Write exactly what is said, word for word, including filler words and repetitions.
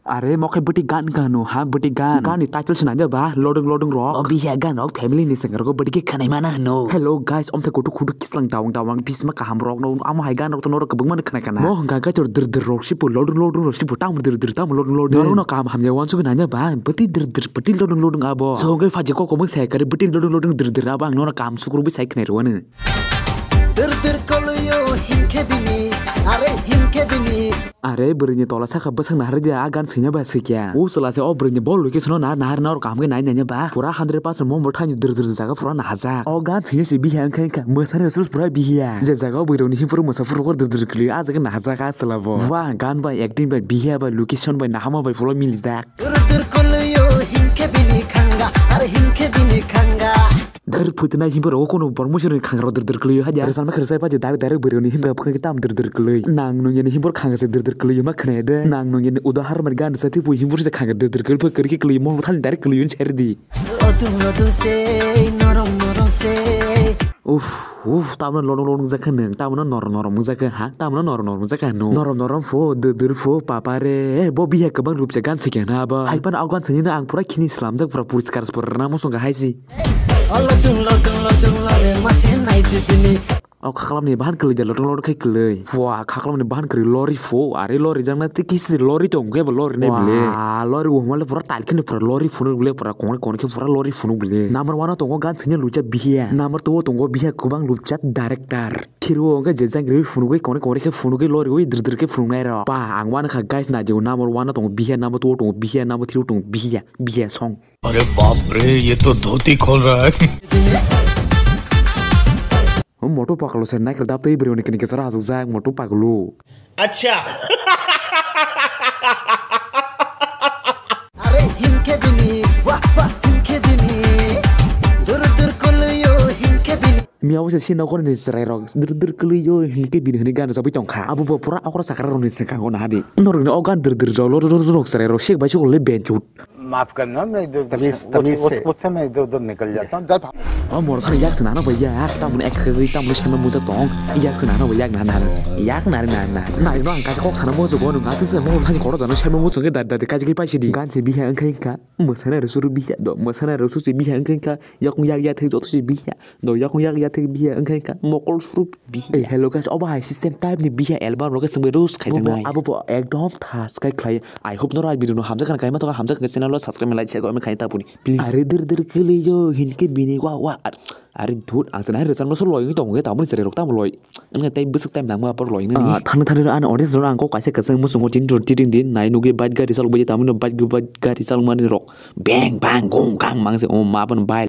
Are mo khe bwtwi gan kha hwno ha, bwtwi gan. Gan ni title se nanya ba, lodung lodung rok. O biya gan rok family ni sengkar ko bwtwi khe khanai mana hwno. Hello guys, omthe kutu kutu kislang tawang tawang bisma kaham rok no amo hai gan rok to norok kwbangma no khnai kana. Mo hwnkha khe tor dir dir rok sipu lodung lodung rok sipu tam dir dir tam lodung lodung. Norok no kaham hamya wansugwi nanya ba, bwtwi dir dir bwtwi lodung lodung abo. So hwnkhe phaji kok kwbang sai kare bwtwi lodung lodung dir dir abo ang norok kaham sukrubwi sai khnai rwano. Dir dir koloyo hinkhe bini, are hinkhe bini. Are bwrwini tola sakha bwsakna harwi dia, a gan swinya ba swikya. O chwla se o bwrwini bo location no na nahar na kaham khe nai nanya ba. Pura hundred percent mo bo thaini dir dir jaga pura nahajak. O gan swinya se bihiya wngkha wngkha mwsani rwswk pura bihiya. Je jaga o bwrwini himpuru mwsa phuru kor dir dir kwlwi a jaga nahajak a chwla bo. Wah gan bai acting bai bihiya bai location bai nahama bai phulo milijak. Dir dir koloyo hinkhe bini khanga, are hinkhe bini khanga. Dar phutinai himpur rogo kono bormo sironi khangrok dir dir kwlwi haja. Rwchapma khe rwchapma je direct direct bwrwini himpra phwkhe tam dir dir kwlwi. Nang nung yani himpur khanga se dir dir kwlwi ma khwnaya de. Nang nung yani udahar mani gan sa tipu himpur se khanga dir dir kwlwi phwkhe kwlwi mo thani direct kwlwi yun cherdi. Lodung lodung se, norom norom se. Uff, uff, tamno lodung lodung jakha nung, tamno norom norom jakha ha, tamno norom norom jakha no. Norom norom pho, dir dir pho, papa re, eh, bo biya kwbang rupcha gan se kena ba. Hai pan aw gan se ni ang pura khini slamjak pura puriskar pura na musung ga haisi. O lodung lodung lodung lore mase nai di bini. O khaklam ni bahan kwlwi de lodung lodung khai kwlwi. Pua khaklam ni bahan kwlwi lori pho, are lori jang na tiki si lori tong khe ba lori nai bile. Pua lori wo male pura tal khini pura lori phunu bile pura kongni kongni khe pura lori phunu bile. Number one o tongo gan sini lucha bihiya. Number two o tongo bihiya kwbang lucha director. Khiru o khe je jang ri phunu gwi kongni kongni khe phunu gwi lori wi dir dir khe phunu nai ro. Pa ang wan kha guys na je number one o tongo bihiya, number two o tongo bihiya, number three o tongo bihiya, bihiya song. अरे बाप रे, ये तो धोती खोल रहा है। O moto paklo se naikra dap tei bwrwi ni kini kesara hasuk jak moto paklo. Acha. Are hinkhe bini, wah wah hinkhe bini. Dur dur koloyo hinkhe bini. Miya wisa si nokor ni chwrai rok dur dur koloyo hinkhe bini hwnwi gan rwchapwi tongkha. Abo bo pura okra sakra rok ni swkang o nahadi. Norok ni o gan dur dur rok lo dur dur rok chwrai rok sik bai suk le benchut. माफ करना, मैं इधर उधर, उस, उस, उससे मैं इधर उधर निकल जाता हूँ। जब O mor thani yak swnano bai yak, tamoni ek khagwi tamoni sema mujak tong, yak swnano bai yak na na na, yak na na na. Nai no ang kaisa kok sana mo jogo no ngasi se mo thani koro jano sema mo changke dadi dadi kaisa kai paisi di. Gan se biha wngkha wngkha, mwsana rw suru biha do, mwsana rw suru biha wngkha wngkha, yakung yak ya thek joto se biha do, yakung yak ya thek biha wngkha wngkha, mokol suru biha. Hello guys, obo hai system type ni biha album rok sengbe rus khai jang nai. Abo bo ekdom thas kai khlai. I hope noro ai video no hamjak kana kaima to hamjak kana channel lo subscribe like share ko me khai tapuni. Please. Are dir dir kele yo hinke bini wa wa. Are thut ang chana rwchapma so loi tong ge tamoni sere rok tamo loi. Ang tai bwswk time nangma por loi nani. Thani thani an audience rok ang ko kaisa kwchang musung tin tin tin nai nugi bike gari chal bai tamoni bike bike gari chal mani rok. Bang bang gong gang mang se o ma ban bai.